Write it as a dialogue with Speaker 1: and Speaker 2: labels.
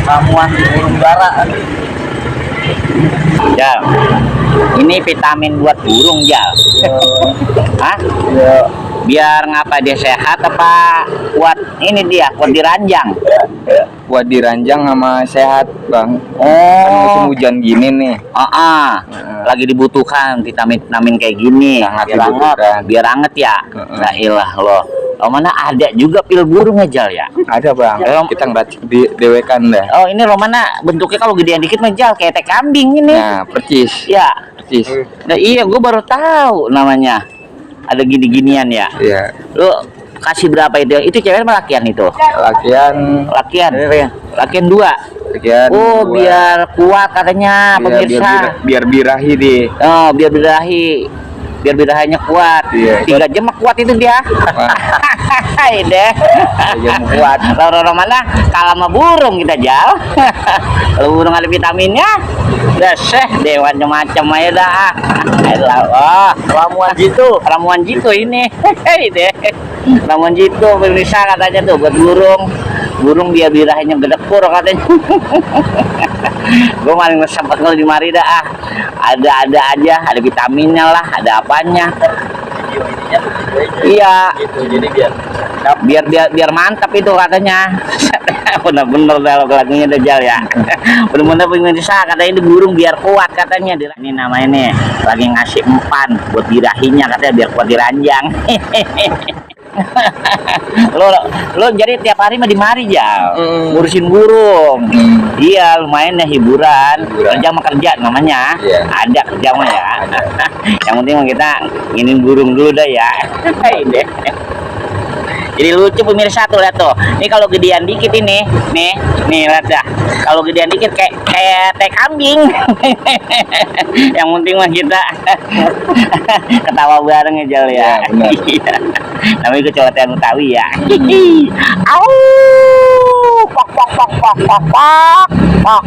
Speaker 1: ramuan burung dara.
Speaker 2: Jal, ini vitamin buat burung, Jal. Hah?
Speaker 1: Ya.
Speaker 2: Biar ngapa dia sehat apa kuat ini dia kuat diranjang?
Speaker 1: Buat diranjang sama sehat, Bang. Kan musim
Speaker 2: Oh,
Speaker 1: hujan gini nih.
Speaker 2: lagi dibutuhkan vitamin kayak gini.
Speaker 1: Sangat
Speaker 2: Biar anget,
Speaker 1: dibutuhkan.
Speaker 2: biar anget ya. Nah, ilah loh. Oh, mana ada juga pil burung aja ya?
Speaker 1: Ada, Bang. Kita ngeracik di dewekan dah.
Speaker 2: Oh, ini Romana bentuknya kalau gedean dikit ngejal kayak teh kambing ini.
Speaker 1: Nah, percis.
Speaker 2: Ya.
Speaker 1: Percis.
Speaker 2: Nah, iya, gue baru tahu namanya. Ada gini-ginian ya.
Speaker 1: Iya.
Speaker 2: Lu kasih berapa itu? Itu cewek sama lakian itu?
Speaker 1: Lakian
Speaker 2: Lakian. Lakian 2.
Speaker 1: lakian
Speaker 2: Oh,
Speaker 1: dua.
Speaker 2: biar kuat katanya
Speaker 1: Iya,
Speaker 2: pemirsa.
Speaker 1: biar birahi deh.
Speaker 2: Oh, biar birahi. Biar birahinya kuat.
Speaker 1: Iya.
Speaker 2: 3 jam mah kuat itu dia. Hai deh.
Speaker 1: Jam kuat.
Speaker 2: Kalau mana kalah sama burung kita jal. Kalau burung ada vitaminnya, udah deh macam-macam aja dah. Oh, ramuan jitu ini. Hei deh. Ramuan jitu pemirsa katanya tuh buat burung biar birahinya gedekor katanya. Gue paling sempat kalau di mari dah ada aja, ada vitaminnya lah, ada apanya. Iya,
Speaker 1: Gitu, jadi
Speaker 2: biar mantap itu katanya. Bener-bener dah lagunya Dajjal ya. Bener-bener pemirsa katanya ini burung biar kuat katanya. Ini namanya nih lagi ngasih empan buat birahinya katanya biar kuat diranjang. lo jadi tiap hari mah di mari ya ngurusin burung. Iya, lumayan ya hiburan. Kerja mah kerja namanya. Ada kerja mah ya. Yang penting mah kita nginin burung dulu dah ya. Deh. Jadi lucu pemirsa tuh, lihat tuh. Ini kalau gedean dikit ini, nih lihat dah. Kalau gedean dikit kayak teh kambing. Yang penting mah kita ketawa bareng aja ya. Iya. Namanya kecoletan Betawi ya. Au! Pak.